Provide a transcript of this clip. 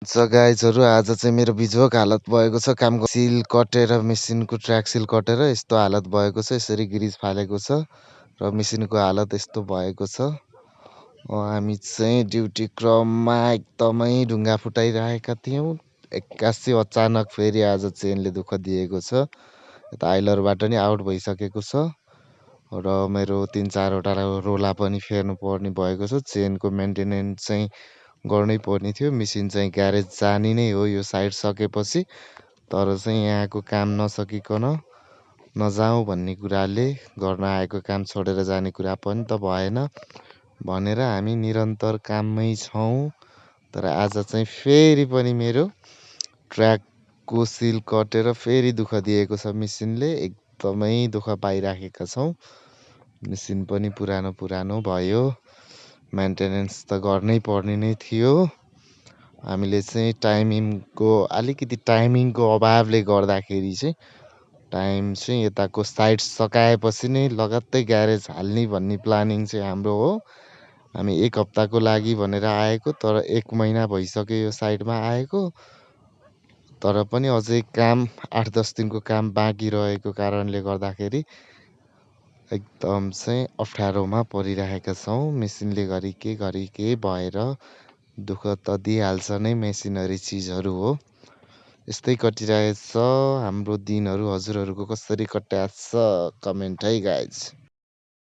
गाइजहरू आज चाहिँ मेरो बिजोग हालत भएको छ। सिल कटेर मेसिनको ट्र्याक सिल कटेर यस्तो हालत भएको छ। यसरी ग्रिज फालेको छ र मेसिनको हालत यस्तो भएको छ। हामी चाहिँ ड्युटी क्रममा एकदमै ढुङ्गा फुटाइरहेका थियौँ। एक्कासी अचानक फेरि आज चेनले दुःख दिएको छ। यता आइलरबाट नि आउट भइसकेको छ र मेरो 3-4वटा रोला पनि फेर्नु पर्ने भएको छ। चेनको मेन्टेनेन्स चाहिँ गर्नै पर्ने थियो। मेसिन चाहिँ ग्यारेज जाने नै हो यो साइड सकेपछि, तर चाहिँ यहाँको काम नसकिकन नजाउँ भन्ने कुराले गर्न आएको काम छोडेर जाने कुरा पनि त भएन भनेर हामी निरन्तर काममै छौँ। तर आज चाहिँ फेरि पनि मेरो ट्र्याकको सिल कटेर फेरि दुःख दिएको छ मेसिनले। एकदमै दुःख पाइराखेका छौँ। मेसिन पनि पुरानो भयो। मेन्टेनेन्स त गर्नै पर्ने नै थियो। हामीले चाहिँ अलिकति टाइमिङको अभावले गर्दाखेरि चाहिँ टाइम चाहिँ यताको साइड सकाएपछि नै लगत्तै ग्यारेज हाल्ने भन्ने प्लानिङ चाहिँ हाम्रो हो। हामी 1 हप्ताको लागि भनेर आएको, तर 1 महिना भइसक्यो यो साइडमा आएको। तर पनि अझै काम 8-10 दिनको काम बाँकी रहेको कारणले गर्दाखेरि एकदम चाहिँ अप्ठ्यारोमा परिरहेका छौँ। मेसिनले घरि के भएर दुःख त दिइहाल्छ नै, मेसिनरी चिजहरू हो। यस्तै कटिरहेछ हाम्रो दिनहरू। हजुरहरूको कसरी कट्याछ कमेन्ट है गाइज।